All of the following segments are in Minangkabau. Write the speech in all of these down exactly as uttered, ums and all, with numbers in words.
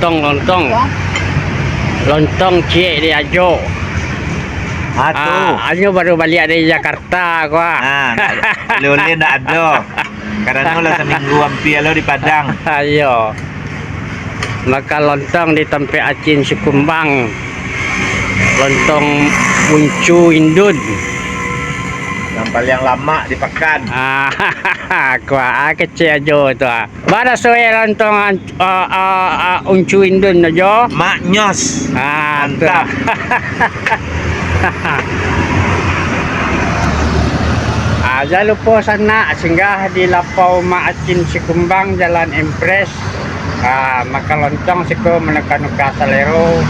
Lontong, lontong. Lontong ciek di Ajo. Ah, tu. Ah, Ajo baru baliak dari Jakarta, ko, ah. Ah, ndak, oleh-oleh ndak ado. Karano lah saminggu ampia lo di Padang. Iyo. Makan lontong di tampek Acin Sikumbang. Lontong Uncu Indun. Yang paling lamak di Pakan. Ah, ko, ah, kecek Ajo tu, ah. Baraso, eh, lontong an-, ah, ah, ah, Uncu Indun Ajo? Maknyos. Ah, tu. Mantap. Ah, jan lupo sanak, singgah di Lapau Mak Acin Sikumbang, Jalan Impres. Ah, makan lontong siko manuka-nuka salero.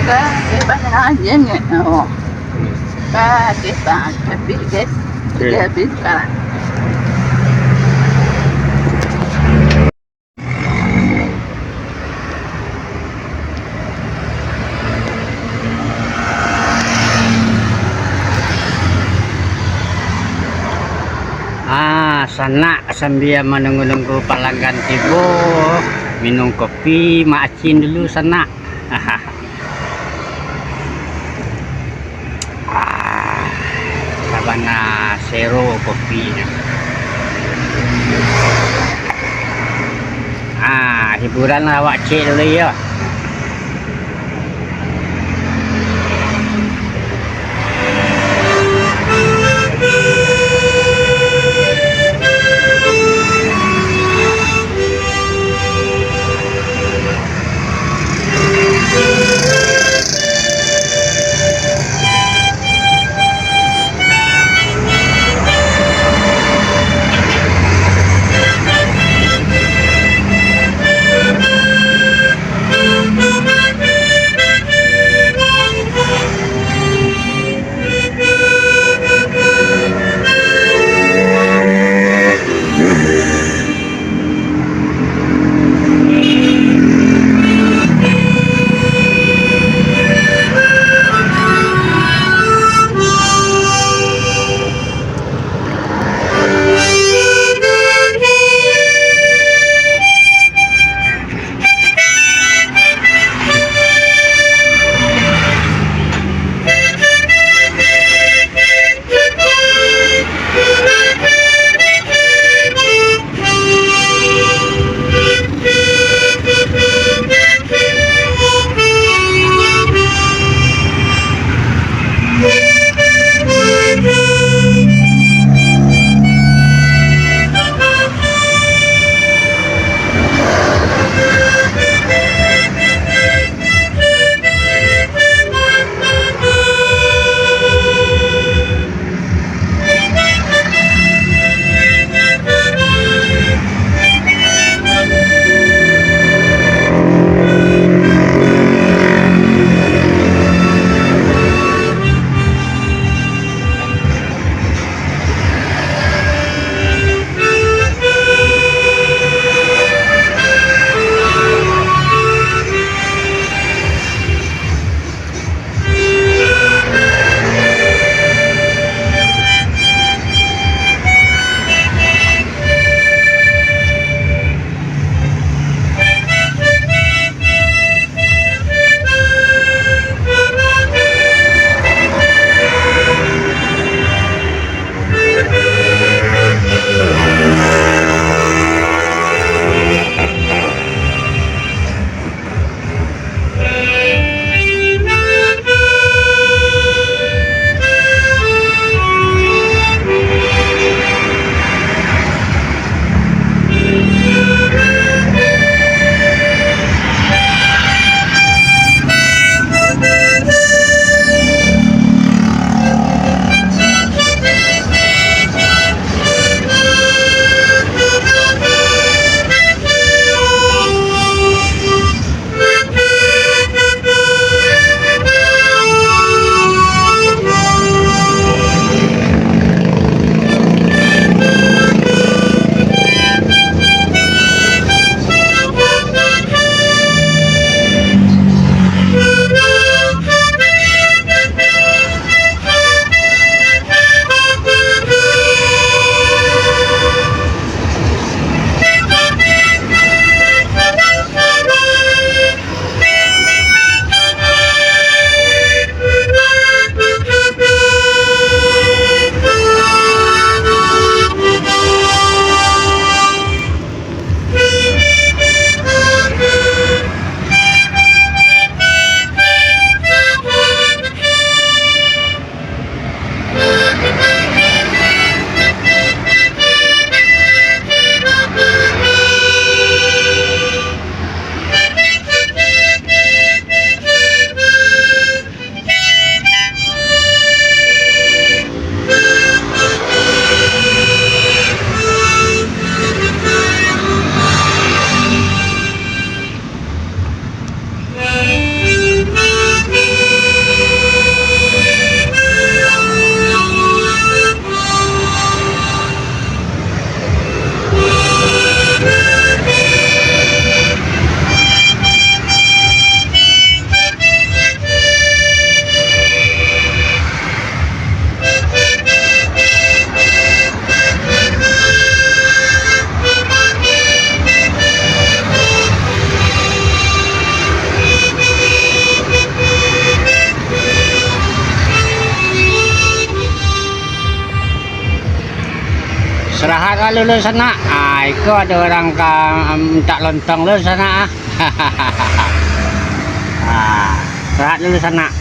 Bah, eh, banyak aja nih. Oh. Bah, kita habis, guys. Oke. Sudah habis sekarang. Ah, sanak sambia manunggu-nunggu palanggan tibo, minum kopi, Mak Acin dulu, sanak. Ah, sabana sero kopinyo. Ah, hiburan lah awak cek dulu, yo. Rahat lah dulu sanak. Ah, iko ado urang ka mintak lontong dulu sanak, ah. Ah, rahat dulu sanak.